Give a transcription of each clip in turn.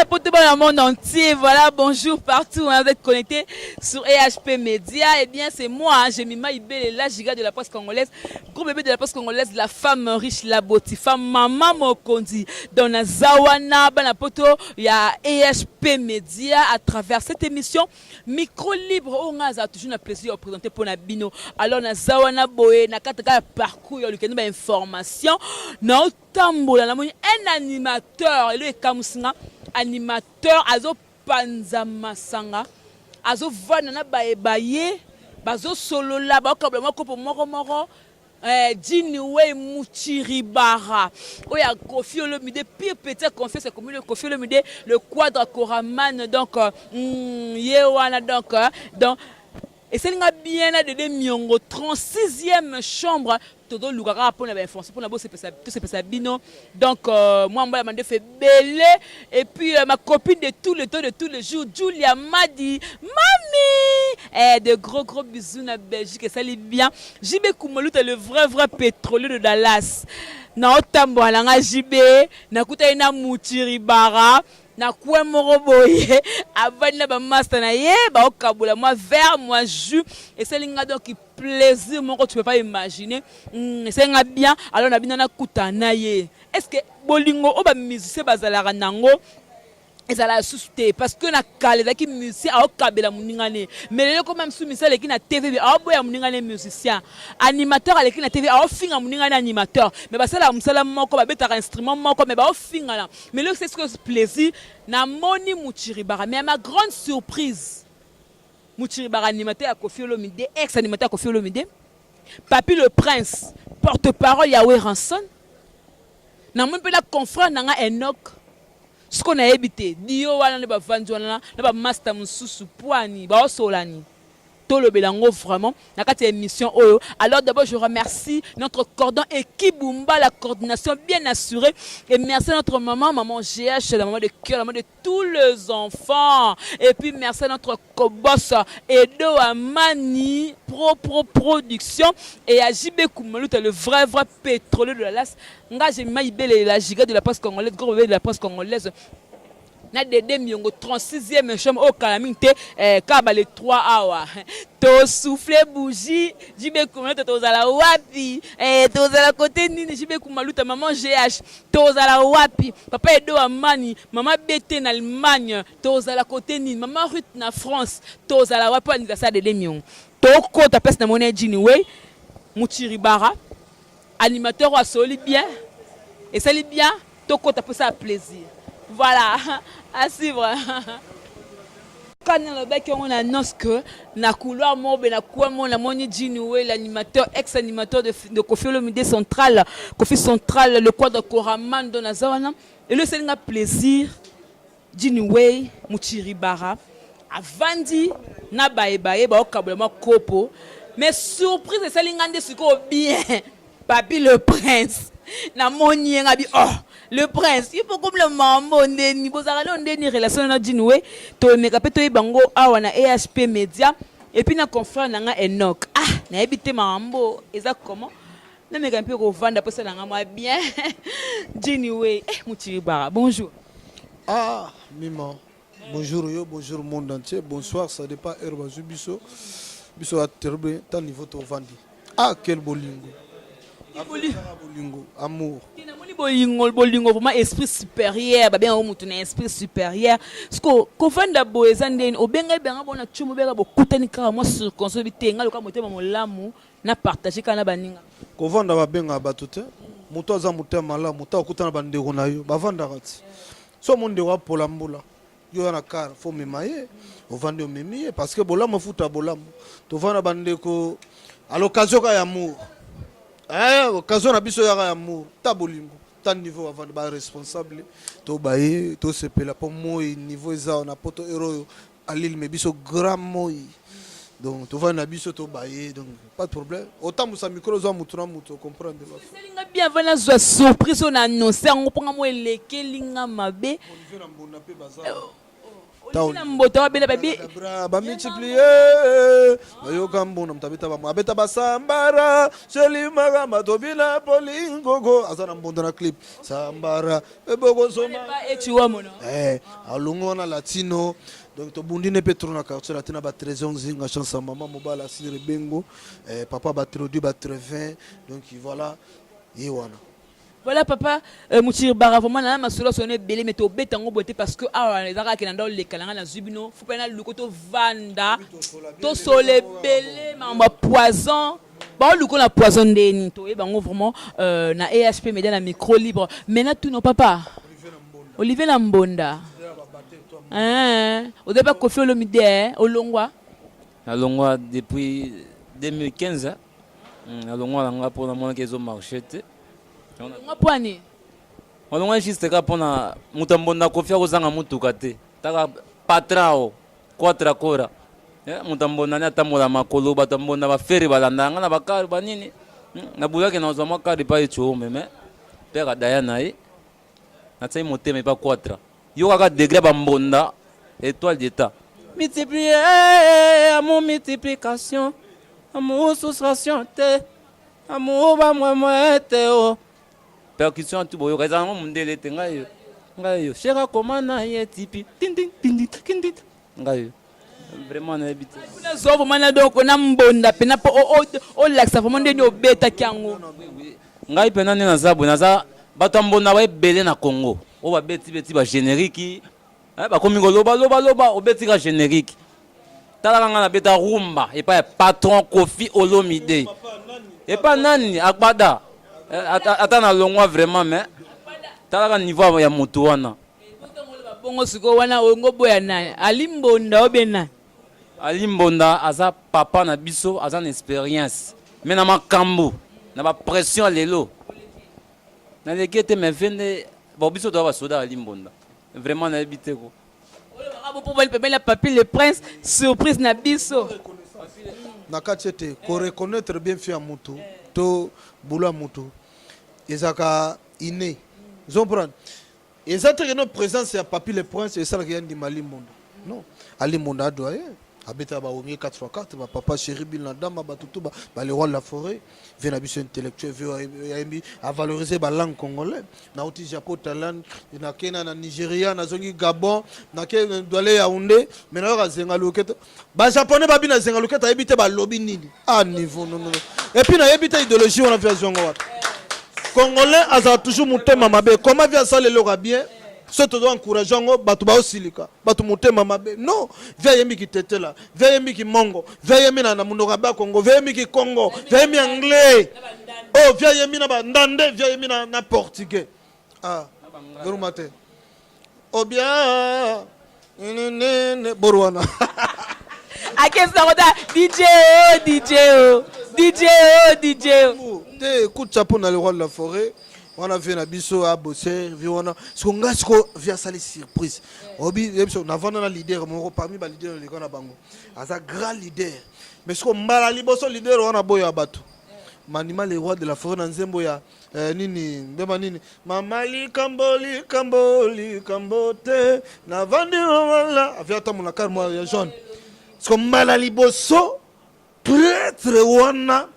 Bana poto, bana monde entier, voilà, bonjour partout, hein, vous êtes connectés sur EHP Media. Eh bien, c'est moi, hein, Jemima Ibele, la giga de la presse congolaise, gros bébé de la presse congolaise, la femme riche, la beauté, femme maman Mokondi, dans la Zawana, bana poto, il y a EHP Media à travers cette émission Micro Libre, on a toujours un plaisir de présenter pour na bino. Alors, na Zawana boye, na kata parcours, il y a une information, na tambola namoni un animateur elo ekamusinga, animateur azopanza masanga, azovanda na bayeba ye, bazosolola, baokabola mwa kopo moko moko. Jini Wey Muchiribara oyo ya Koffi Olomide, pire petit confiance ekomi le Koffi Olomide, le quadre Coraman. Donc ye wana, donc esalinga bien na Dede Miongo, 36e chambre. Tozoluka kaka mpona bainformation mpona tosepesa bino. Donc mwa mbala mandefu ebele. Et puis ma copine de tout le temps, de tous les jours, Julia Madi mami, de gros gros bisous na Belgique. Esali bien. JB Kumaluta, le vrai vrai pétrolier de Dallas, naotambola nanga JB, nakutani na Muchiribara na coin moko boye, avandi na bamaster na ye, baokabola mwa verre, mwa jus. Esalinga donc plaisir moko, tu peux pas imaginer. Esalinga bien. Alors na bino nakutana na ye. Est ce que bolingo oyo bamusicien bazalaka nango ezalaka susu te? Parce que na kala ezalaki musicien aokabela moninga ne, mais lelo koma mosusu musicien aleki na TV, aoboya moninga ne musicien, animateur aleki na TV, aofinga moninga ne animateur. Mais basalaka mosala moko, babetaka instrument moko, mais baofingana. Mais lelo c'est ce que plaisir namoni Muchiribara. Mais à ma grande surprise, Muchiribara, animateur ya Koffi Olomide, ex animateur ya Koffi Olomide, Papi le Prince, porte-parole ya Werrason, namoni mpe na confrère na nga Enoch. Siko nayebi te dio wana nde bavandi wana na bamaster mosusu pwani baosolani. Tolobela yango vraiment na kati ya émission oyo. Alors d'abord, je remercie notre cordon équipe Bumba, la coordination bien assurée, et merci à notre maman, maman GH, la maman de cœur, la maman de tous les enfants. Et puis merci à notre boss Edo Amani Pro Pro Production et à JB Koumaluta, le vrai vrai pétrolier de la las. Nga Jemima Ibele, la giga de la presse congolaise, gros bébé de la presse congolaise, na Dede Miongo, 36e chambre oyo kala mingi te, kaka bale 3 awa tosouffle bougie. JB Kumaluta, tozala wapi? Tozala kote nini? JB Kumaluta, maman GH, tozala wapi? Papa Edo Amani, mama BT na Allemagne, tozala kote nini? Mama Ruth na France, tozala wapi? Anniversaire Dede Miongo, tokota place na moni Jini Wey Muchiribara, animateur oyo asoli bien, esali bien. Tokota mposa ya plaisir. Voilà, à suivre. Quand nalobaki yango na annonce que na couloir moko be na coin moko namoni Jini Wey, l'animateur, ex animateur de Koffi Olomide Central, Koffi Central, le quadre Coramando, naza wana. Elo esalinga plaisir, Jini Wey Muchiribara avandi na bayebaye, baokabola mwa kopo. Mais surprise esalinga nde sikoyo bien, Papi le Prince, namoni ye nga bi oh, le Prince, il faut comme le mambo ndeni bozalaka no ndeni relation na Jini Wey. Toyemeka mpe toyeba yango awa na EHP Media. Et puis na confrère na nga Enoch, ah, nayebi te makambo eza comment. Nameka mpe kovanda mposa na nga mwa bien. Jini Wey, Muchiribara, bonjour. Ah, Mima, bonjour yo, bonjour monde entier, bonsoir, ça dépend heure bazwi biso. Biso ya terrible, tant niveau tovandi. Ah, quel bolingo. Bolingo, amour. Namoni bolingo, bolingo vraiment, esprit supérieur, babengaka motu na esprit supérieur. Siko kovanda boye eza ndeni obengai benga bona tiomo, obenga bokutani kaka mwa circonstance oyebi te. Nga loka motema molamu na partage kaka na baninga. Kovanda babengaka bato te. Moto aza motema malamu, moto akutana bandeko na yo, bavandaka ti. So mo ndeko apola mbula, yo ya na car, fo omema ye, ovandi omemi ye, parce que bolamu efuta bolamu. Tovanda bandeko à l'occasion kaka ya amour. Occasion na biso yaka ya amour, ta bolingo, ta niveau bavandi baresponsable to baye tosepela mpo moi niveau eza na poto ero oyo alile me biso grand moi. Donc tovandi na biso tobaye, donc pas de problème. Otambusa micro, ozwa mutu na mutu, ocomprendre. Esalinga bien avant nazwa surprise oyo na annonce yango mponga mo elekelinga mabe. Olivier na mbunda mpe baza. Na mbota wabela babi bamultiplie bayoka mbunda moto abeta bamo abeta basambara selimaka matobina polingoko aza na mbunda na clip sambara ebokosoma eh, alongo wana latino. Donc tobundi ne mpe trop na quartier latin na batrésor nzinga chance ya mama mobala asire bengo eh, papa batrodu batrevin. Donc voilà, ye wana. Voilà papa Mutshiribara, vraiment na masolo sono ebele, mais tobeta yango boye te parce que awa eza kaka na oleka na ngai, nazwi bino fo mpe naluka tovanda tosola ebele makambo ya poison. Baoluka na poison ndeni toyeba yango vraiment na EHP Media na micro libre. Maintenant tuno papa Olivier na Mbonda, ozali pa Koffi Olomide, olongwa? Nalongwa depuis 2015. Nalongwa na nga mpo namonaki ezomarche te. Olongwa mpo ani? Nalongwa juste kaka mpona moto ya mbonda Koffi akozanga motuka te. Taka patrao quatra kora, moto ya mbonda nde atambola makolo. Bato ya mbonda bafere balanda nga na bakare banini. Nabulaki nazwa mwa kare epai etiome, mais père adaya na ye natiaki motema epa quatra. Yo kaka degré bambonda étoile d'état multiplier, amour multiplication, amour soustraction te, amour bamwemwe te. O percussion atu boyoka ezala yango mondele te. Ngai yo, ngai yo cher akoma na ye tipi tindi ngai yo vraiment nayebi te. Nazwa vraiment na donc na mbonda mpena mpo olakisa vraiment ndeni obetaki yango. Ngai mpena nde naza boye, naza bato ya mbonda baebele na Congo oyo babeti beti bagénérique, bakomi koloba loba loba. Obeti ka générique, talaka ngai nabeta rumba epai ya patron Koffi Olomide, epai nani agbada ata nalongwa vraiment, mais talaka niveau ya motu wana. Bongo sikoyo wana ongo boya nani, Ali Mbonda obe nani? Ali Mbonda aza papa na biso, aza na expérience, mais na makambo na bapression ya lelo naleki ete. Mais vende bon, biso toza basoda Ali Mbonda, vraiment nayebi te ko. Oyo pembeni ya Papi le Prince, surprise na biso. Na kati ete koreconnaître bien fi ya mutu to bulu ya mutu ezalaka inné, ozocomprendre? Eza te keno présence ya Papi le Prince esalaka ya ndima Ali Mbonda. Non, Ali Mbonda adwa ye abetaka bawenge 4x4, bapapa chéri bil na dama bato tu ba le roi de la forêt vie na biso intellectuel vie ayembi avaloriser balangue congolais. Nauti Japon, Thaïlande, nake na Nigeria, nazongi Gabon, nake Douala, Yaoundé, mais nayoka zenga lokete. Bajaponais babi na zenga lokete, ayebi te balobi nini a niveau. Non, non, et puis nayebi te idéologie wana vi azwango wapi. Congolais azala toujours motema mabe. Comment vi asala eloko ya bien, so tozo encourage yango, bato baosilika, bato motema mabe. Non, vi ayembi kitetela, vi ayembi kimongo, vi ayembi na monoko ya bakongo, vi ayembi kikongo, vi ayembi anglais, oh, vi ayembi na bandande, vi ayembi na portugais. Ah, veruma te obia nene boro wana. Akesa kota DJ o DJ o DJ o DJ o. Te, coup de chapeau na le roi de la forêt wana, vie na biso abose vie wana. Siko nga siko vie asali surprise obi ye biso navanda na leader moko parmi baleader eleka na bango, aza grand leader, mais siko mbala liboso leader wana boyo ya bato manima le roi de la forêt na nzembo ya nini mbema nini mama likambo likambo likambo te navandi wala avia atambola car mwa ya jaune. Siko mbala liboso prêtre wana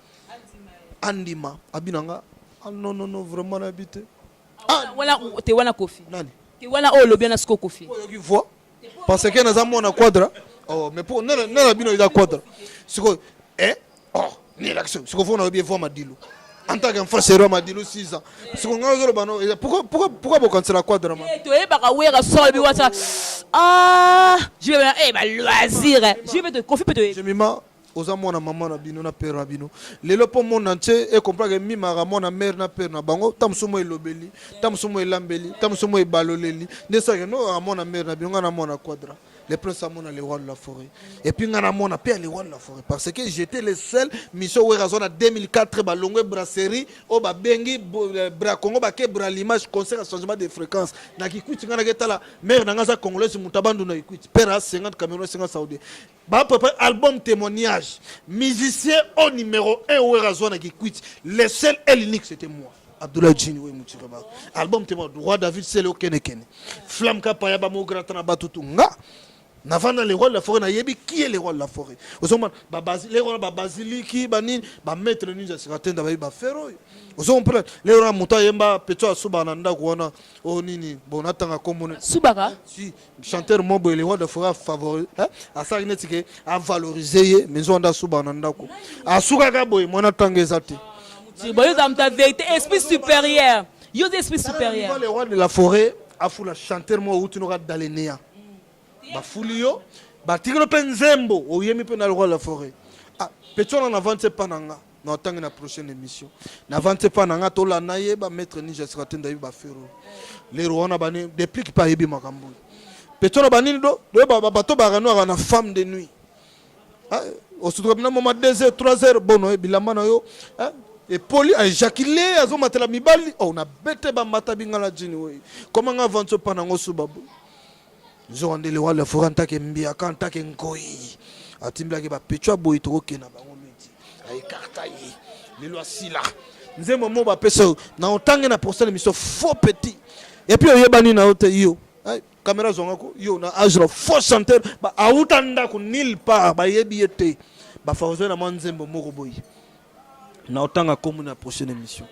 andima abi na nga: "Ah non, non, non, vraiment nayebi te." Ah, wana te, wana Koffi. Nani? Te, wana oyo olobi wana siko Koffi. Oyoki voix parce que naza mwana quadra. Oh, mais po nana nana bino eza quadra sikoyo. Eh, oh, nilakisi sikoyo fo nayobi voix Madilu en tant qu'enfant chéri Madilu 6 ans. Sikoyo ngai ozoloba no pourquoi, pourquoi, pourquoi bokanisela quadra ma? Toyebaka wera solo bi wata. Ah, je vais eh ba loisir, je vais te Koffi peut te. Jemima oza mwana mama na bino na père na bino lelo mpo monde entier ecomprendre mimaka mwana mare na père na bango. Ta mosusu mo elobeli, ta mosusu mo elambeli, ta mosusu mo ebaloleli nde soki no aka mwana mare na bino. Ngai na mwana quadra le prince amona le roi de la forêt et puis ngai namona mpe ya le roi de la forêt parce que j'étais le seul mission wera azwa na 2004. Balongwe brasserie oyo babengi Bra Congo, bake Bralima, concert ya changement de fréquence na Kikwiti. Ngai naketala mare na ngai aza congolaise, moto abandu na Kikwiti, père a 50 Cameroun, 50 saoudien. Bapréparé album témoignage musicien au numéro 1 wera azwa na Kikwiti, le seul et l'unique, c'était moi, Abdoulaye Jini we Mutireba. Album témoignage, roi David Sele okene kene flamme kapaya bamograta na batutu nga. Navanda le roi de la forêt, nayebi qui est le roi de la forêt. Ozomona le roi ba basiliki banini ba maître ninja sikatenda bayebi ba fer oyo. Ozo comprendre le roi moto ayemba peto asuba na ndako wana o nini bon natanga kombo subaka si chanteur mo boye le roi de la forêt favori hein asalaki neti ke a valoriser ye mais nzo asuba na ndako asukaka boye mwana tanga eza te. Boyo za muta vérité esprit supérieur. Yo esprit supérieur. Le roi de la forêt afula chanteur mo outi noka dalenea. Bafuli yo batikelo mpe nzembo oyemi mpe na le roi de la forêt. Ah petit wana na vente pa na nga na otangi na prochaine émission na vente pa na nga tolanda ye ba maître ninja sikatenda ye ba fero lero wana bani déplique pa yebi makambo petit wana banini do do ba bato ba renoir na femme de nuit. Ah osutuka bina moma 2 heures 3 heures bono bilamba na yo epoli ajakile azomatela mibali oh na bete ba mata bingala jini we comment nga vente pa na ngo subabu. Nzoka nde le roi de la forêt antake mbiaka antake nkoi atimbilaki bapecho ya boye tokokenda bango miti aekarta ye lelo asila nzembo mo bapesa yo na otange na prochaine émission faux petit et puis oyebani na yo te yo caméra zwangako yo na âge na faux chanteur ba auta ndako nulle part bayebi ye te bafavorise na mwa nzembo moko boye na otanga kombo na prochaine émission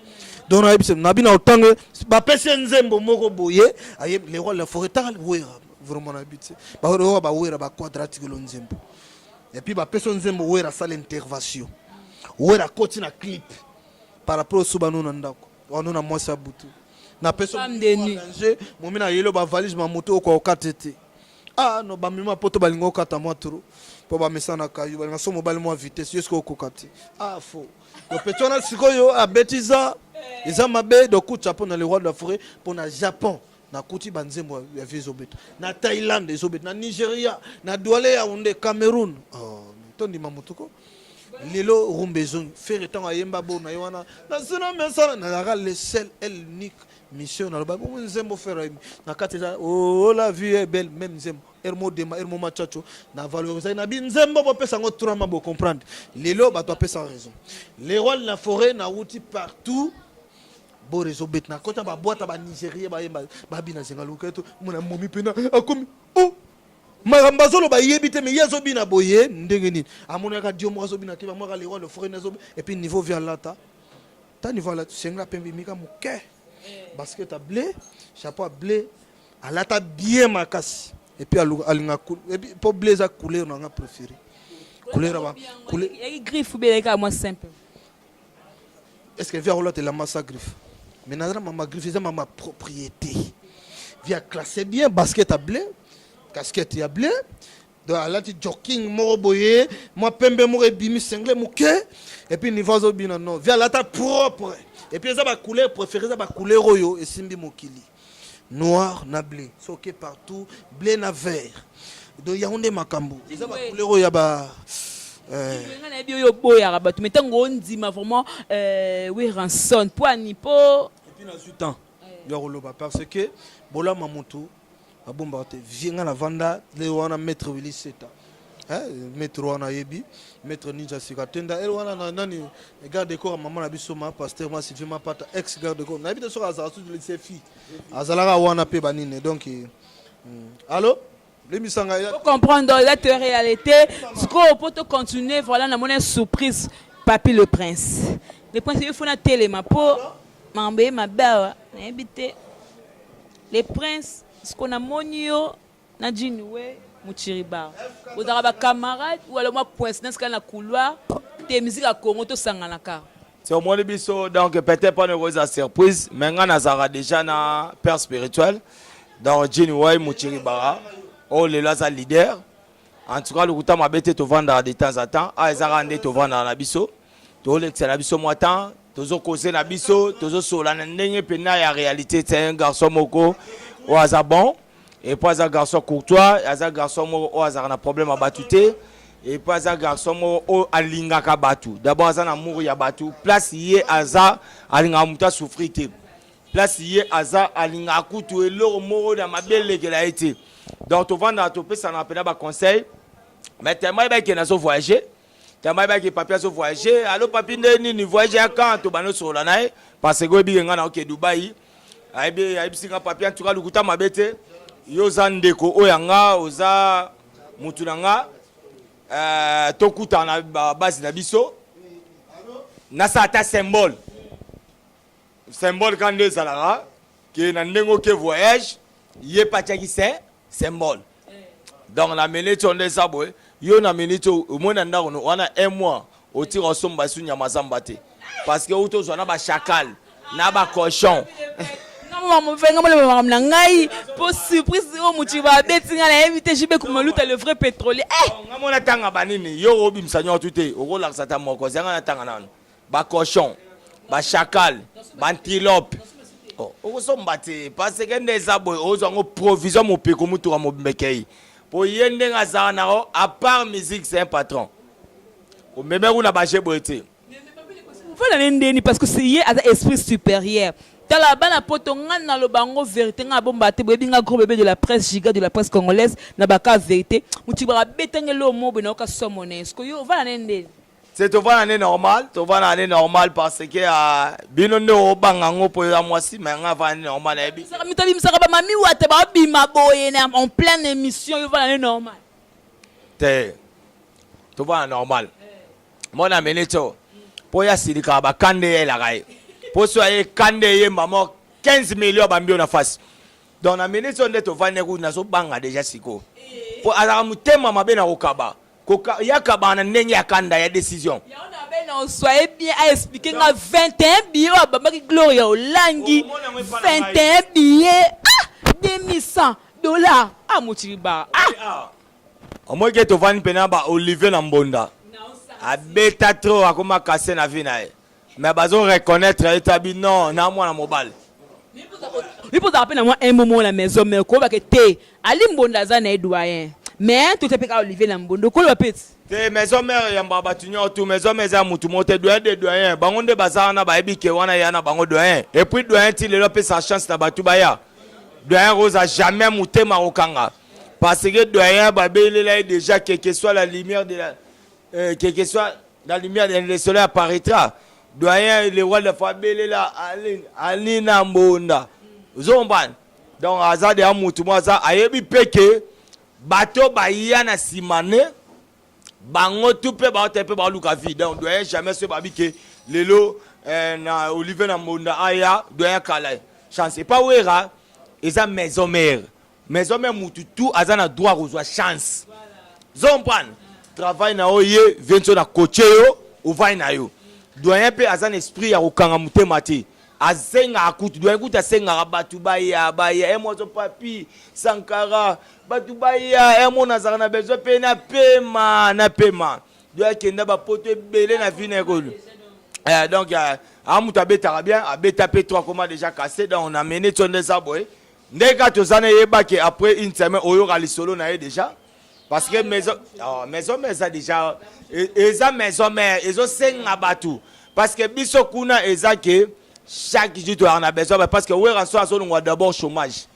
donc nayebisa na bino otanga bapesi ye nzembo moko boye ayebi le roi de la forêt tanga wera vraiment nayebi te baoyo bawera baquadratikelo nzembo et puis bapesi yo nzembo wera asala intervention wera akoti na clip par rapport osuba no na ndako wana na mwasi ya butu napesi danger momi na yelo bavalise ma moto okoka te te. Ah non bamema poto balinga okata mwa trop mpo bamesana kayu balinga so mobali mwa vitesse yo sikoyo okoka te. Ah faux donc petit wana sikoyo abetiza eza mabe donc kuta mpo na le roi de la forêt mpo na Japon nakuti banzembo ya vie ezobeta na Thaïlande ezobeta na Nigeria na Douala Yaoundé Cameroun. Oh tondima motuko lelo rumba ezongi Ferre ntango ayemba bo na ye wana nasina mesana nazalaka le seul et l'unique mission naloba bongo nzembo Ferre ayembi na kati eza oh la vie est belle même nzembo Hermo Dema Hermo Machacho na valorisaki na bi nzembo bopesa yango trois mois bocomprendre lelo bato bapesa raison le roi de la forêt nauti partout bor ezobeta na kota baboite ba Nigérien bayemba babina zenga luketo mona momi pena akomi oh makambo azoloba yebi te mais ye azobina boye ndenge nini amonaka dio moko azobina te bamonaka le roi de forêt nazobi et puis niveau via lata ta niveau alata sengla pembe mika moke basket ya blé chapeau ya blé alata bien makasi et puis alinga et puis po blé eza couleur na nga préféré couleur ba couleur griffe bien ka moi simple. Est-ce que via rolata elamba sa griffe mais naza mama griffe eza mama propriété via classé bien basket ya blé casquette ya blé donc alati jogging moko boye mwa pembe moko ebimi sengle moke et puis niveau azobina non via alata propre et puis eza ba couleur préférée eza ba couleur oyo esimbi mokili noir na blé soki partout blé na vert donc yango nde makambo eza ba couleur oyo ya ba nga nayebi oyo oboyaka bato mais ntango ondima vraiment Werrason po ani po et puis nazwi temps ya koloba parce que bolama motu babombaka te vie nga navanda le wana maître Willy Seta maître wana ayebi maître ninja sikatenda ele wana na nani garde corps mama na biso ma pasteur ma Sylvie Mapata ex garde corps nayebi te soki azala susu lycée fille azalaka wana mpe banini donc allo limbisanga ya Faut comprendre la réalité sikoyo po to continuer voilà namoni surprise Papi le Prince le Prince il faut na telema po makambo ye mabe awa nayebi te le Prince sikoyo namoni yo na Jinwe Muchiriba ozalaka ba camarade ou alors mwa coïncidence kaka na couloir te musique ya Congo tosanganaka. Si omoni biso donc peut-être pas eza surprise mais nga nazalaka déjà na père spirituel donc Jini Wai Muchiribara oyo lelo aza leader en tout cas lokuta mabe te tovandaka de temps à temps ah ezaka nde tovandaka na biso tolekisa na biso mwa temps tozokoze na biso tozosola na ndenge mpena ya réalité. C'est un garçon moko oyo aza bon et puis aza garçon courtois, aza garçon moko oyo azalaka na problème ya bato te et puis aza garçon moko oyo alingaka bato. D'abord aza na amour ya bato, place ye aza alingaka moto asouffrir te, place ye aza alingaka kutu eloko moko na mabe elekela ye te. Donc tovandaka topesana mpena baconseil mais tellement yebaki nazo voyager, tellement yebaki papi azo voyager. Allo papi, nde nini voyage ya quand tobanda osolola na ye parce que oyebiki nga na oke Dubai. Ayebi ayebisi nga papi en tout cas lokuta mabe te yo oza ndeko oyo ya nga oza Mutu na nga tokutana na ba base na biso. Nasala ata symbole. Symbole ka nde ezalaka ke na ndenge oke voyage ye mpe atiaki se symbole. Donc na minute oyo nde eza boye, yo na minute oyo omoni na ndako no wana un mois otika osomba esu nyama zamba te parce que outi ozwa na ba chacal na ba cochon. Nga moloba makambo na ngai mpo surprise oyo motu babeti ngai nayebi te. JB Kumaluta, le vrai pétrolier, eh! Nga mona tanga banini yo obimisa nyonso te, okolakisa ata moko zanga na tanga nano ba cochon, ba chacal, ba antilope. Oh, okosomba te parce que nde eza boye, ozwa yango provision mopeko motuka mobimba ekei po ye ndenge azala nango. À part musique, c'est un patron, omeme kuna baje boye te. Voilà, ne ndeni parce que c'est ye aza esprit supérieur. Tala bana poto, nga naloba yango vérité, nga abomba te. Boyebi nga, gros bébé de la presse, giga de la presse congolaise, na baka vérité. Motu baka betangeli oyo mo boye, nayoka somo na ye. Siko yo ovanda ne ndeni? C'est tovanda nde normal, tovanda nde normal parce que bino nde obanga yango mpo ya mwasi, mais nga avanda nde normal, nayebi. Mito abimisaka bamami wata babima boye na en pleine émission, yo ovanda nde normal? Te, tovanda normal. Mona minute oyo mpo ye asilikaka, bakande eyelaka ye mpo so aye kande eyemba mo 15 millions bambi yo na face. Donc na minute oyo nde tovandi kutu, nazobanga déjà sikoyo mpo azalaka motema mabe na kokaba. Yakabaka na ndenge ya kanda ya décision. Yango na be na soyez bien a expliquer nga 21 billets oyo abambaki Gloria Olangi. 21 billets, ah, 2100 $. Ah, mokili ba, ah! Omoki tovandi mpena ba Olivier na Mbonda abeta trop, akoma kase na vie na ye, mais bazo reconnaître ye tabi non na mwana mobali. Mpo ozalaka mpe na mwa un moment na maison mère, koyebaka te Ali Mbonda aza na ye doyen, mais totia mpe kaka Olivier na Mbonda, okoloba mpe ti. Te, maison mère eyambaka bato nyonso tu. Maison mère eza ya mutu moko te. Doyen de doyen, bango nde baza wana, bayebi ke wana ya na bango doyen. Et puis doyen ti lelo apesaka chance na bato baya. Doyen rosa jamais motema kokanga parce que doyen babelela ye déjà que que soit la lumière de la que soit la lumière de le soleil apparaîtra. Doyen le roi de la foi abelela Alina Mbonda, ozomba. Donc aza deya mutu mo aza ayebi mpe ke bato baya na nsima ne bango tu mpe baota mpe baluka vie. Donc doyen jamais so babi ke lelo na Olivier na Mbonda aya doyen kala chance epa Wera. Eza maison mère, maison mère mutu tu aza na droit kozwa chance. Zompane travail na yo ye vie na coache yo, ovai na yo. Doyen mpe aza na esprit ya kokanga motema te, asengaka kutu. Doyen kutu asengaka bato baya, baya ye mozo papi Sankara, bato baya ye mo nazalaka na besoin mpe napema, napema. Doyen akenda bapoto ebele na vie na ekolo. Donc a moto abetaka bien, abeta mpe to akoma déjà cassé. Donc on a mené ti nde eza boye, ndenge kaka toza na yebake après une semaine oyoka lisolo na ye déjà parce que maison, oh, maison mère eza déjà, eza maison mère ezosenga bato parce que biso kuna eza ke chaque jour toyaka na besoin parce que Werrason azolongwa d'abord chômage.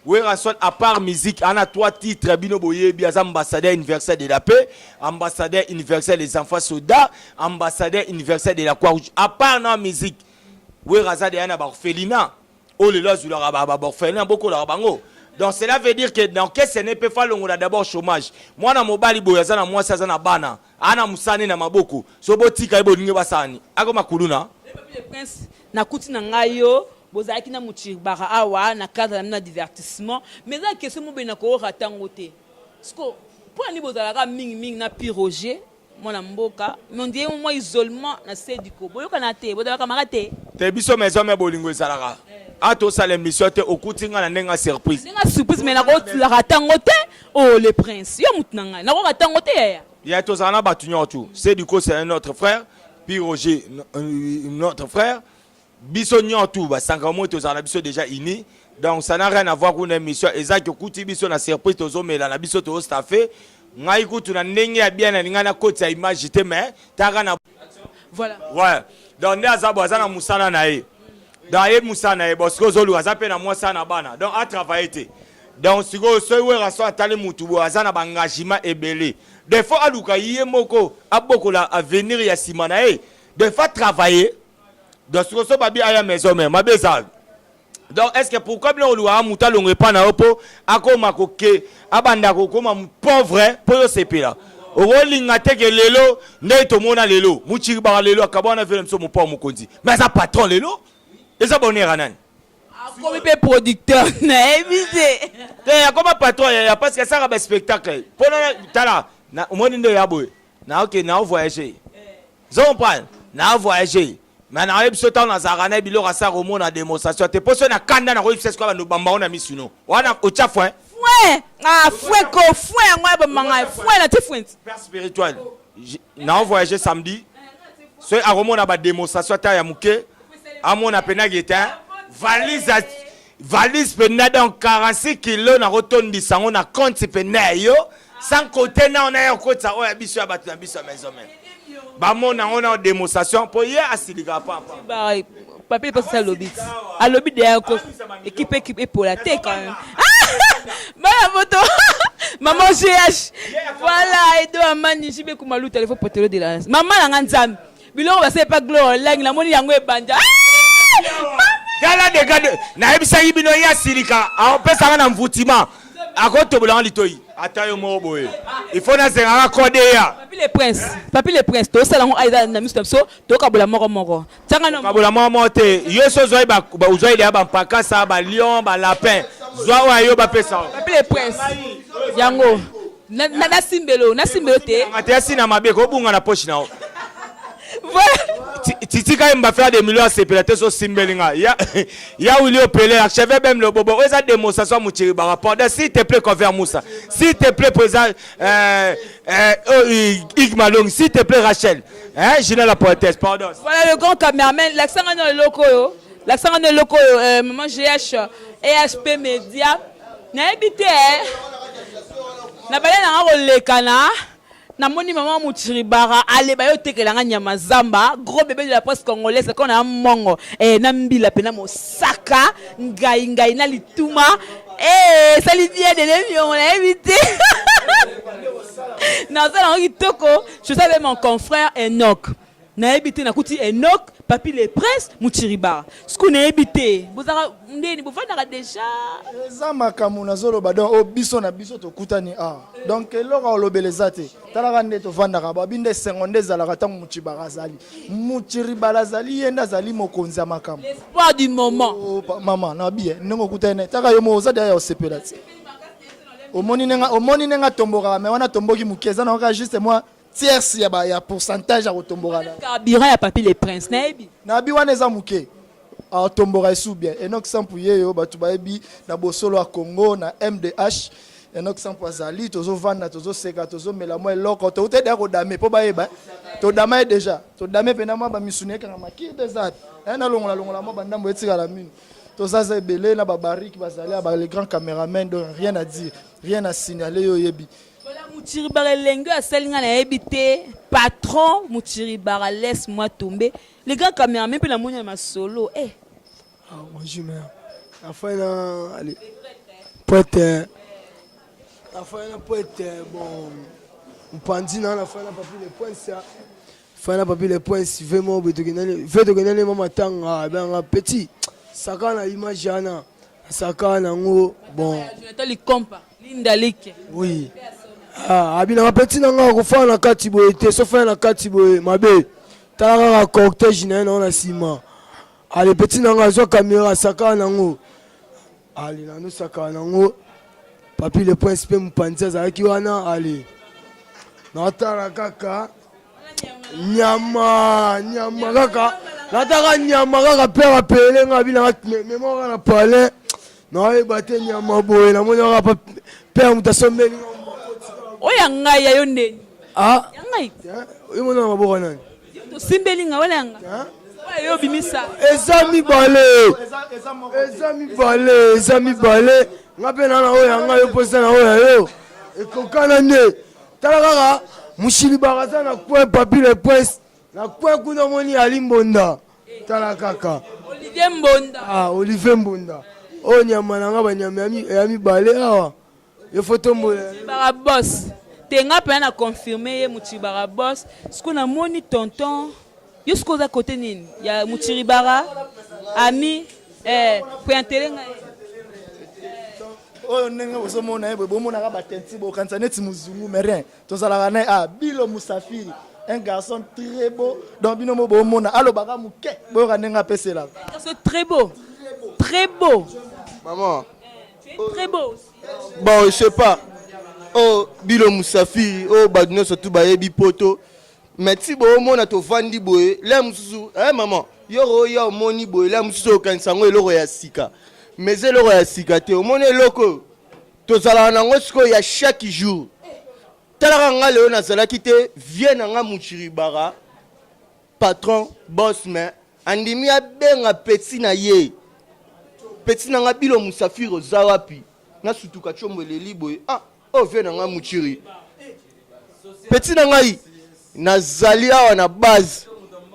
Werrason, à part musique, ana trois titres bino boyebi: aza ambassadeur universel de la paix, ambassadeur universel des enfants soldats, ambassadeur universel de la croix rouge. À part na musique, Wera aza deya na baorphelinat oyo lelo azwilaka baorphelin, bokolaka bango. Donc cela veut dire que dans kese ne mpe falongola d'abord chômage. Mwana mobali boye aza na mwasi, aza na bana, ana mosani na maboko, so botika ye bolingi basani akoma kuluna. Le prince, nakuti na ngai yo bozalaki na mochibaka awa na cadre na bino ya divertissement, mais eza question mobene na koyoka ntango te. Siko mpo na nini bozalaka mingimingi na Pi Roger, mwana mboka, mais on dirait mwa isolement na Sediko, boyokana te, bozalaka maka te? Te, biso maison mère bolingo ezalaka. A tosala émission te, okuti nga na ndenge ya surprise. Ndenge ya surprise, mais nakotilaka ntango te. Oh, le prince, yo mutu na ngai, nakoka ntango te, yaya. Ya tozala na bato nyonso. Sediko, c'est un autre frère. Pi Roger, notre frère. Biso nyonso basanka moi tozala na biso déjà uni. Donc ça n'a rien à voir kuna émission ezaki okuti biso na surprise, tozomela na biso, tozostaffe ngai kutu na ndenge ya bien, nalingai nakotisa image te, mais taka na Voilà. Ouais, donc nde aza bo aza na mosala na ye. Donc ayebi mosala na ye. Bon, sikoyo ozoluka aza mpe na mwasi na bana, donc atravaille te. Donc sikoyo soki Wera so atali mutu boye aza na baengagement ebele, des fois aluka ye moko abokola avenir ya nsima na ye, des fois travailler. Donc sikoyo so babi aya maison mère mabe eza. Donc est ce que pourquoi bino olukaka moto alongwa epai na yo mpo akoma koke abanda kokoma pauvre mpo yo osepela? Okolinga te ke lelo nde tomona lelo Muchiribaka lelo akabwana vele biso mopao mokonzi, mais aza patron lelo, eza bonheur ya nani? Akomi mpe producteur, nayebi te. Te, akoma patron ya parce que asalaka baspectacle mpona tala omoni nde ya boye naoke nao voyager, ozo comprendre, na voyager, mais nayebi so ntango nazalaka na biloko asala komona démonstration te, mpo so na kanda nakoyebisa sikoyo bando bambango na misuno wana otya foin. Foin, ah, foin ko foin yango ya bamanga foin na ti foin. Père spirituel, nao voyager samedi, so akomona badémonstration ata ya moke, amona mpenaki ete valise valise mpenza, donc 46 kilo nakotondisa yango na compte mpenza ya yo, sans côté na ona ya kokotisa oyo ya biso ya bato na biso ya maison mère, bamona yango na démonstration mpo ye asilikaka pampa. Papier mpasi alobi ti alobi deya ko équipe équipe epola te quand même. Bana moto maman GH, voilà, Edo Amani Jibe Kumaluta, il faut potelo de la mama na nga Nzambe, biloko basali pa gloire langi namoni yango ebanja. Tala dega nayebisaki bino, ye asilika, apesaka na mvutima, akotobolanga litoi ata yo moko boye, il faut nazengaka kode ya. Papi le Prince, Papi le Prince, tosala yango eza na miso na biso, tokabola moko moko, tianga na. Kabola moko moko te, yo so ozwai ozwai deya bampakasa, balion, balapin, zwa oyo ayo bapesa. Papi le Prince, yango nasimbelo nasimbelo te. Te, asina mabe kobunga na poche na yo. Voilà. Titika ye mbafe de million asepela te, so simbeli nga ya, ya Wili Opele archevêque Bem Lobobo, oyo eza démonstration ya Mochiri Bara. Pardon, s'il te plaît, Conver Moussa, s'il te plaît, président oh, Ig Malong, s'il te plaît, Rachel, hein, Gina la poétesse, pardon. Voilà le grand cameraman, l'accent nga eloko oyo, l'accent nga eloko oyo, maman GH, EHP Media. Nayebi te, na bale nanga koleka na namoni mama Muchiribara aleba yo otekelanga nyama zamba, gros bébé de la presse congolaise, ko na mongo na mbila pe na mosaka ngai ngai na lituma esali bien dele miongo, nayebi te, nazala yango kitoko. Je suis avec mon confrère Enoch, nayebi te, nakuti Enoch, Papi le Prince, Muchiribara, siko nayebi te bozalaka ndeni, bovandaka déjà. Eza makambo nazoloba, donc oyo biso na biso tokutani awa, donc eloko olobela eza te. Talaka nde tovandaka, babi nde esengo nde ezalaka ntango Muchibara azali, Muchiribala azali, ye nde azali mokonzi ya makambo. L'espoir du moment. Oh, mama nabi ye ndenge okutani na ye, taka yo moko oza deya ya osepela ti omoni ndenge omoni ndenge atombokaka, mais wana atomboki moke, eza na kaka juste mwa tierce ya pourcentage ya kotomboka na Carburant ya Papi le Prince, nayebi. Nabi wana eza moke, atomboka esu bien. Enok Sampu yeyo, bato bayebi na bosolo ya Congo na MDH, Enok Sampu azali, tozovanda, tozoseka, tozomela mwa eloko, touta deya kodame mpo bayeba todama ye déjà, todame mpena mwa bamisuni ekanga makide eza nalongola longola mwa bandambo etikala mino, tozaza ebele na babarike bazali ya le grand caméraman, donc rien à dire, rien à signaler, yo oyebi. Voilà, Muchiribara elenge asali nga, nayebi te, patron Muchiribara, laisse moi tomber, le grand caméraman mpe namoni na masolo. Ah, bonjour mère. La fois na allez. Poète. La fois na poète, bon mpanzi na la fois na Papi le Prince. Fois na Papi le Prince vraiment betokendani ve tokendani mama tanga banga petit saka na image ana saka nango bon. Jonathan Likompa Linda Like. Oui. Ah, abinaka petit na nga kofana na kati boye te, sofana na kati boye mabe. Tala kaka cortège na ye na nsima. Ale petit na nga azwa caméra asaka nango. Ale nano saka nango. Papi le Prince mpe mopanzi azalaki wana, ale natala kaka nyama nyama kaka, nataka nyama kaka pere apele nga abinaka mema kaka na palais, nayeba te nyama boye, namoni kaka pere moto asombeli nga. Oyo ya ngai, ya yo ndeni? Ah. Ya ngai. Oyo mona na maboko nani? Tosimbeli nga wana, ya nga oyo yo obimisa. Eza mibale, eza mibale, eza mibale, nga mpe na oyo ya ngai, yo mposa na oyo ya yo, ekokana nde. Tala kaka Mushili bakaza na coin, Papi le Prince na coin kuna, omoni Ali Mbonda, tala kaka. Olivier Mbonda. Ah, Olivier Mbonda, oyo nyama na nga, banyama ya mibale awa, yo fo tombola. Bara boss te, nga mpenza na confirme ye Muchibara boss. Siko namoni tonton, yo siko oza kote nini ya Muchiribara ami? Eh, pointele ngai. Oyo ndenge bozomona ye boye, bomonaka ba teinture, bokanisa neti muzungu, mais rien. Tozalaka na ye ah, Bilo Musafiri, un garçon très beau. Donc bino mo bomona, alobaka moke, boyoka ndenge apeselaka. Un garçon très beau. Très beau. Maman. Tu es très beau aussi. Bon, je sais pas. Oh, Bilo Musafiri, oh, bato nyonso tu bayebi poto. Mais ti boomona tovandi boye, le mosusu, eh maman, yo oya omoni boye, le mosusu okanisa yango eloko ya sika. Mais eza eloko ya sika te. Omoni eloko oyo tozalaka nango sikoyo ya chaque jour. Talaka nga lelo nazalaki te, vie na nga Muchiribara, patron, boss, mais andimi abenga petit na ye. Petit na nga Bilo Musafiri oza wapi? Nasutuka tshombo eleli boye. Ah, oh vie na nga Muchiri. Petit na ngai nazali awa na base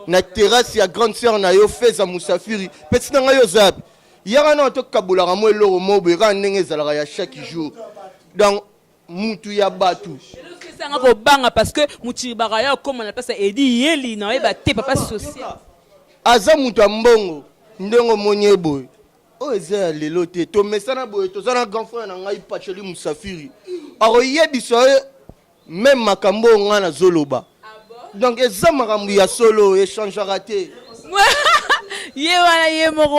na terrasse ya grande sœur na yo Feza Musafiri. Petit na ngai oza wapi? Yaka na tokabolaka mwa eloko moko boye kaka ndenge ezalaka ya chaque jour. Donc mutu ya batu. Eloko kobanga parce que Muchiribara ya okoma na place ya Edi Yeli na oyeba te papa social. Aza mutu ya mbongo ndenge omoni ye boye. Oyo eza ya lelo te. Tomesana boye, toza na grand frère na ngai Pacholi Musafiri. Akoyebisa yo meme makambo oyo ngai nazoloba. Donc eza makambo ya solo, echangeaka te. Ye wana ye moko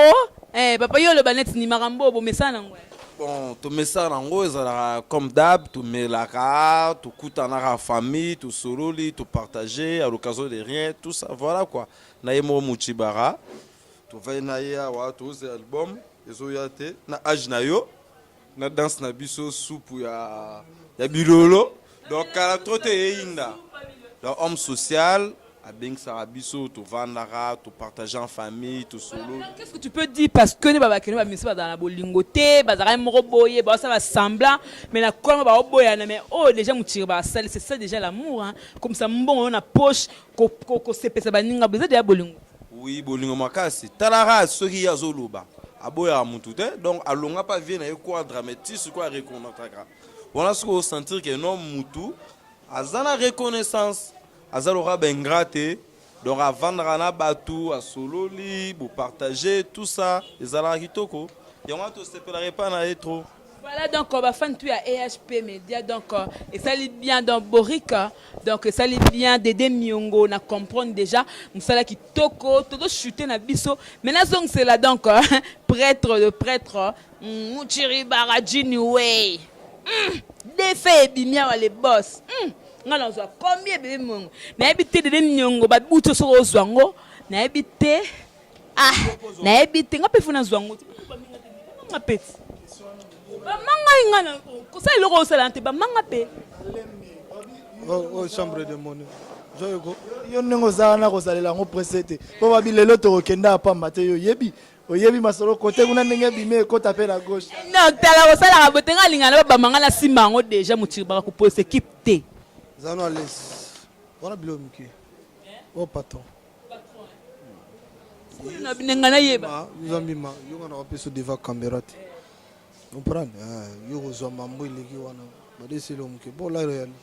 eh, papa yo oloba neti ni makambo oyo bomesana nango. Bon, tomesana nango ezalaka comme d'hab, tomelaka, tokutanaka famille, tosololi, topartage à l'occasion de rien, tout ça, voilà quoi. Na ye moko Muchibara, tovandi na ye awa, tozela album ezoya te na age na yo na danse na biso supu ya, ya bilolo donc kala trop te eyinda. Donc homme social abengisaka biso, tovandaka, topartage en famille, tosololi. Qu'est-ce que tu peux dire parce que ne babakende ba misi bazala na bolingo te, bazalaka moko boye, basala semblant, mais na koma ba oboyana, mais oh déjà mutiri ba sali, c'est ça déjà l'amour hein. Comme ça mbongo na poche ko ko ko sepesa baninga, eza déjà bolingo. Oui, bolingo makasi. Talaka soki ye azoloba, aboyaka mutu te, donc alonga pa vie na ye quadra, mais ti sikoyo areconnaîtraka. Wana soki osentir que non mutu aza na reconnaissance, aza lokola ba ingrat te, donc avandaka na batu, asololi, bopartage, tout ça ezalaka kitoko. Yango wana tosepelaka epai na ye trop. Voilà donc ba fan tout ya EHP Media donc esali bien donc Boric donc esali bien Dede Miongo na comprendre déjà musala kitoko todo chuter na biso mais nazongisela donc prêtre de prêtre Muchiri Barajini way defe ebimi awa le boss nga nazwa combien bebe Miongo nayebi te Dede Miongo babuti soki ozwa yango nayebi te. Ah, nayebi te nga mpe fo nazwa yango te bamanga mpe ti bamanga ye nga kosala eloko osala te bamanga mpe. Oh, chambre de monnaie yo ndenge oza wana kozalela yango presse te mpo babi lelo tokokenda ya pamba te yo oyebi oyebi masolo kote kuna ndenge ebimi ekota mpe na gauche. Non, tala kosalaka boye te nga alingana na babamba nga nasimba yango deja motiri baka kopose ekipe te. Zano ales wana biloko mike o patron Nga nayeba. Nzambe ma yo nga na kopesa devant caméra te. Comprendre? Ah, yo kozwa mambo eleki wana. Badeseli yo moke. Bon, la réalité.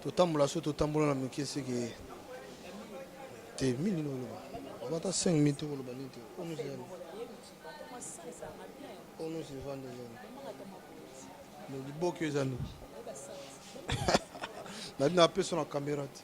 Totambola so totambola na moke seke te mingi nini oloba. Bata 5 minutes oloba nini te. Ono zali. Ono se vendre zali. Liboke ezali. Na bino apesa na caméra te.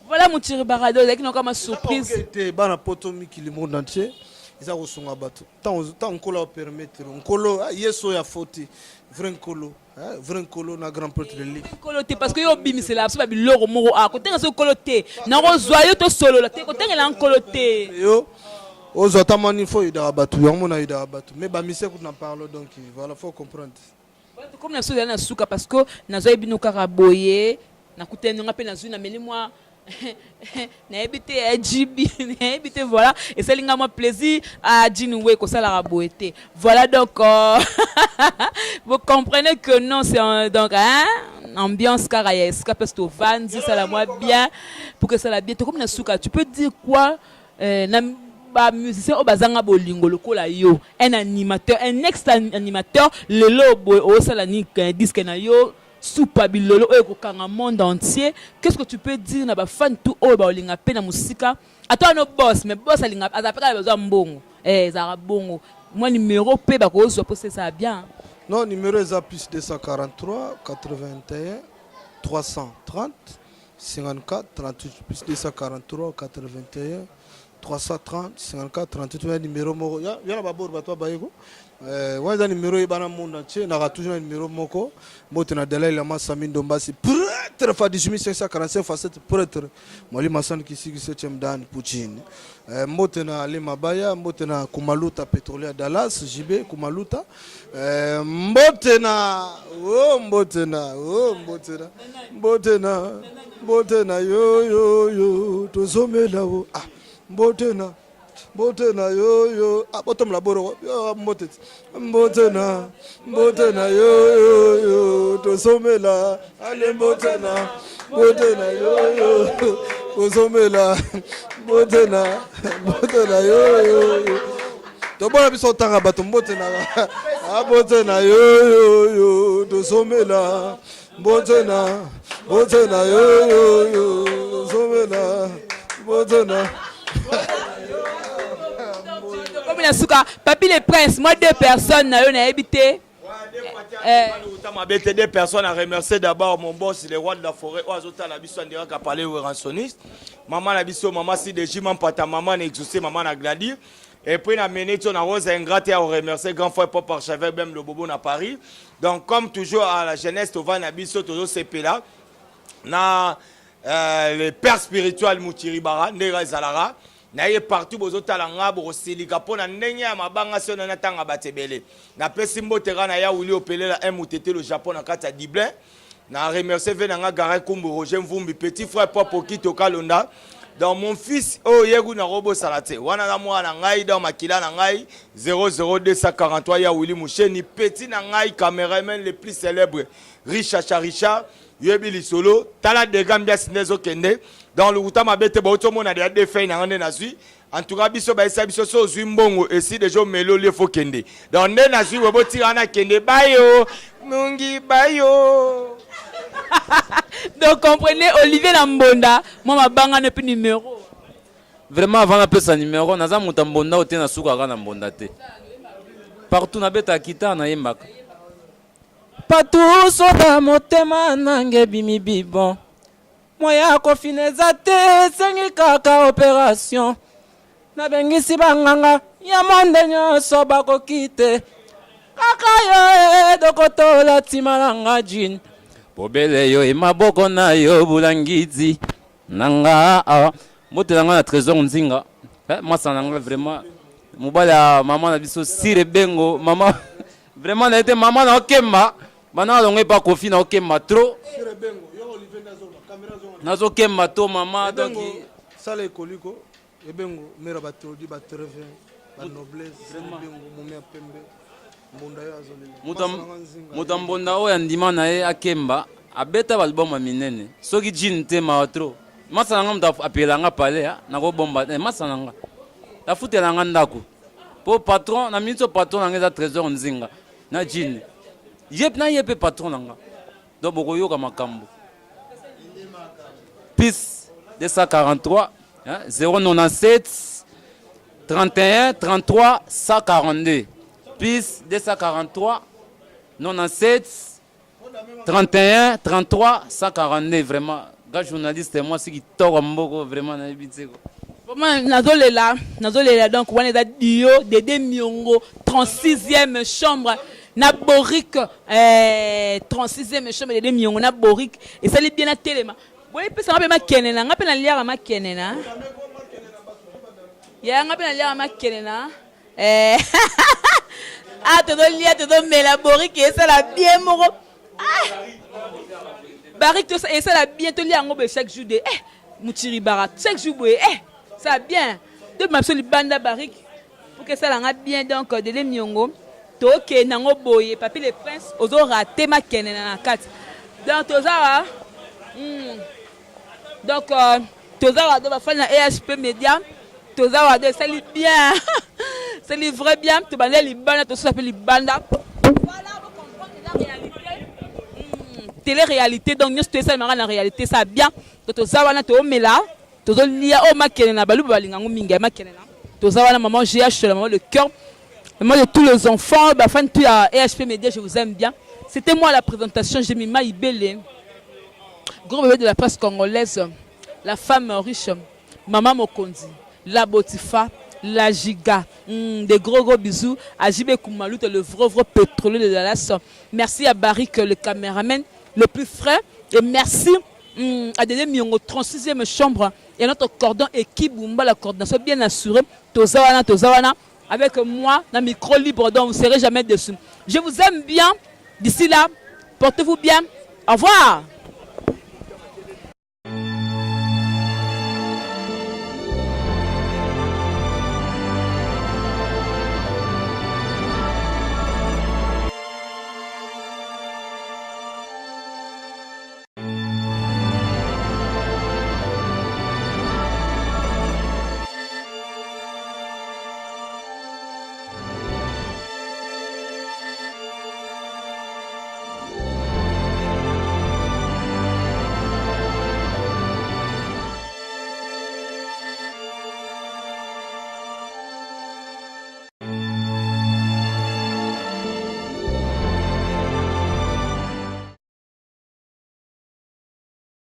Voilà Mutiri Barado, ezalaki na kama surprise. Te bana poto mikili monde entier eza kosunga bato ntango nkolo apermettre nkolo ah, yesu oyo afoti vrai nkolo vrai nkolo na grand prêtre de ligue nkolo te parce que yo obimisela biso babiloko moko a kotenga soki nkolo te nakozwa yo tosolola te kotengela nkolo te yo ozwa ata mani fo oyidaka bato yango mona oyidaka bato mais bamise kutu na parle donc voilà faut comprendre. Comme na biso ezali na suka parce que nazwaki bino kaka boye nakutani nga mpe nazwi nameli mwa nayebi te ya GB nayebi te voilà esali nga mwa plaisir ah Jinwe kosalaka boye te voilà donc vous comprenez que non c'est un, donc hein ambiance kaka ya esika place tovandi sala mwa bien pour que sala bien tokomi na suka tu peux dire quoi na ba musiciens oyo bazanga bolingo lokola yo un animateur un ex animateur lelo boye osala ni disque na yo. Supa bilolo oyo ekokanga monde entier. Qu'est-ce que tu peux dire na ba fans tout oyo baolinga pe na musika? Ata no boss, mais boss alinga azala pe kaka besoin mbongo. Eh ezalaka bongo. Mwa numero pe bakozwa po c'est ça bien. Non, numéro eza plus 243 81 330 54 38 plus 243 81 330 54 38 wana numéro moko ya ya na babor bato babaye ko eh, wana eza numéro eyebana monde entier naka toujours na numéro moko mbote na Dalai Lama Sami Ndombasi prêtre fa 18545 fa 7 prêtre Mwalimu Hassan Kisiki 7e dan Poutine eh, mbote na Ale Mabaya mbote na Kumaluta pétrolier Dallas JB Kumaluta eh, mbote na oh, mbote na oh, mbote na mbote na mbote na yo yo yo tozomela o ah, mbote na mbote na yo yo ah, botombola boroko yo mbote ti mbote na mbote na yo yo yo tozomela ale mbote na mbote na yo yo tozomela mbote na mbote na yo yo yo tobona biso otanga bato mbote na ah, mbote na yo yo yo tozomela mbote na mbote na yo yo yo tozomela mbote na Tokomi na suka papi le prince moi deux personnes na yo nayebi te Eh. mabe te deux personnes à remercier d'abord mon boss le roi de la forêt oyo azotala biso andiraka palais werransoniste mama na biso mama cdg mampata mama na exaucé mama na gladir et puis na minute oyo na rose ingrate ya remercier grand frère pop archevêque bem lobobo na paris donc comme toujours à la jeunesse tovandi na biso tozosepela na euh, le père spirituel mutiribara ndenge ezalaka na ye partout bozotala nga bokosilika mpo na ndenge ya mabanga soki nani atanga bato ebele napesi mbote kaka na ya wili opelela un mutete le japon na kati ya dublin na remercier ve na nga garin kumbu roger mvumbi petit frère pop okito kalonda donc mon fils oyo ye kuna nakobosana te wana na mwana na ngai donc makila na ngai 00243 ya wili musheni petit na ngai cameraman le plus célèbre richard richard yoyebi lisolo tala dega mbiasi nde ezokende donc lokuta mabe te bauti omona deya de fei na nga nde nazwi en tout cas biso bayesa biso so ozwi mbongo esi deja omeli olie fo kende donc nde nazwi boye botika na kende bayo nungi bayo Donc comprenez Olivier na Mbonda, moi mabanga ne plus numéro. Vraiment avant napesa numéro naza moto ya mbonda oyo te nasukaka na mbonda te partout nabetaka guitare nayembaka Patou soda motema nanga ebimi bibon Moyen ya kofina eza te esengi kaka operation Nabengisi ba nganga ya monde nionso bakoki te Kaka yo e dokotola tima na nga jean Bobele yo e maboko na yo bulangidi na nga ah. Mbote na nga na Tresor Nzinga eh, mwasa na nga vraiment mobali ya mama na biso Sire Bengo mama Vraiment na ete maman na okemba bana alongo epa Koffi na okemba trop. Nazo kemba to maman donc sala ekoliko ebengo mera ba trodi ba trevin ba noblesse ebengo mumia pembe mbonda yo azolela moto ya mbonda oyo andima na ye akemba abeta ba album ya minene soki jean te mawa trop masa na nga moto apela nga palais nakobomba eh, masa na nga afutela nga ndako po patron na minute oyo patron na nga eza trésor nzinga na jean ye na ye mpe patron na nga donc bokoyoka makambo pis 243 hein, 097 31 33 142 pis 243 97 31 33 142 vraiment ga journaliste mwasi kitoko mboko vraiment nayebi te ko Vraiment nazolela nazolela donc wana eza duo Dede Miongo 36e chambre na Boric eh, 36e chambre Dede Miongo na Boric esali bien na telema boye pesa nga pe makene na nga pe naliaka makene na ya nga pe naliaka makene na Eh, ah tozolia tozomela borike esala bien moko ah! barike esala bien tolia yango boye chaque jour de eh, muchiri bara chaque jour boye eh, esala bien tobima biso libanda barike pour que esala nga bien donc dele miongo tokende yango boye papi le prince ozorate makene na kati donc toza hmm. Donc euh, toza wado bafani na EHP Media toza wado esali bien esali vrai bien tobanda libanda tosusa mpe libanda voilà bocomprendre eza réalité hmm, télé réalité donc nyonso toesalemaka na réalité ça bien. To toza wana toomela tozolia oyo makele na baluba balinga yango mingi ya makele na toza wana. Maman GH, la maman de cœur, maman de tous les enfants, bafan tout ya EHP Média, je vous aime bien. C'était moi à la présentation, Jemima Ibele, gros bébé de la presse congolaise, la femme riche, maman Mokonzi, la Botifa, la Giga. Des gros gros bisous à JB Koumalouta, le vrai vrai pétrolier de Dallas. Merci à Barrick, le caméraman le plus frais. Et merci à Dédé Miongo, 36e chambre. Et à notre cordon équipe Bumba, la coordination bien assurée. Tozawana, Tozawana. Avec moi, dans micro libre, donc vous ne serez jamais déçus. Je vous aime bien. D'ici là, portez-vous bien. Au revoir.